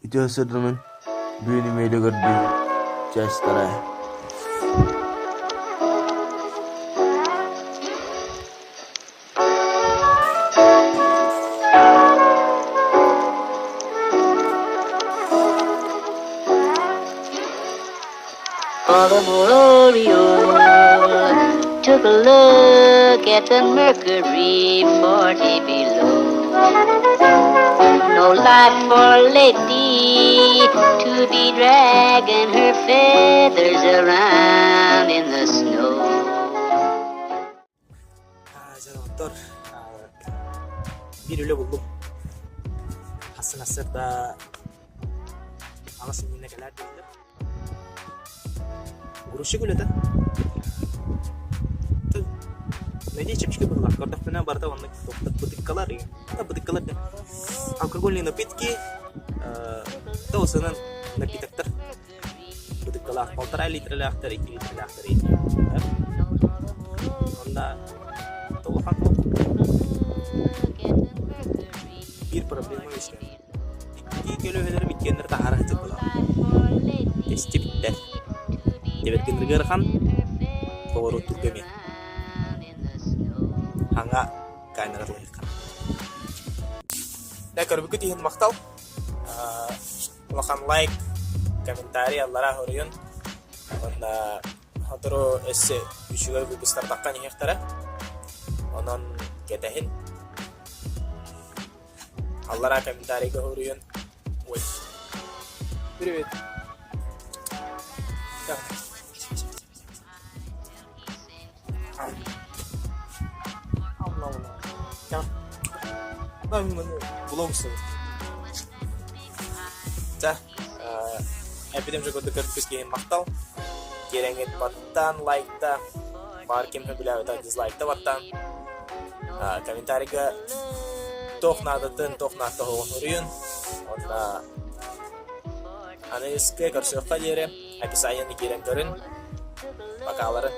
Үтүө сырдынын бүгүн имиэли көрдүү чаастара Baltimore took a look at the mercury 40 below. No life for lady to be dragging her feathers around in the snow. Дьэ, биир үлэ буллум. Хассын ассырда аҕыс иннинэ кэлээр диэтилэр. Грузчик үлэтэ. Найди чэпчэки быһыылаах. Көрдөхпүнэ барыта оннук бытыккалар, бытыккалар да алкогольные напитки, да напитоктар бытыккалаах полтора литрэлээхтэр, 2 литрэлээхтэр Онно улахан биир проблема үөскээн. Икки көлүөһэлэрим иккиэннэрэ таһаара сылдьыбыта. Тэстибиттэр. Тэбэргиннэргэ ыарахан, поворотурга эмиэ. Хаҥа камера тылыйыахха. Дэ көрбүккүт иһин махтал. Улахан лайк, комментарий аллараа хоруйун. Уонна сотору өссө үчүгэй выпустардахха иһиэхтэрэ. Онон кэтэһин. Аллараа комментарийга хоруйун. Ой. Привет. Так. Чэ, эпидем курдук көрбүт киһи махтал. Киэрэҥҥит баттаан лайкта, баар ким сөбүлээбэтэ дизлайкта баттаан. Комментарийга туох наадатын, туох наадата суоҕун суруйун. Уонна аны искэ көрсүөххэ диэри описаниены киирэн көрүн. Бакаалары.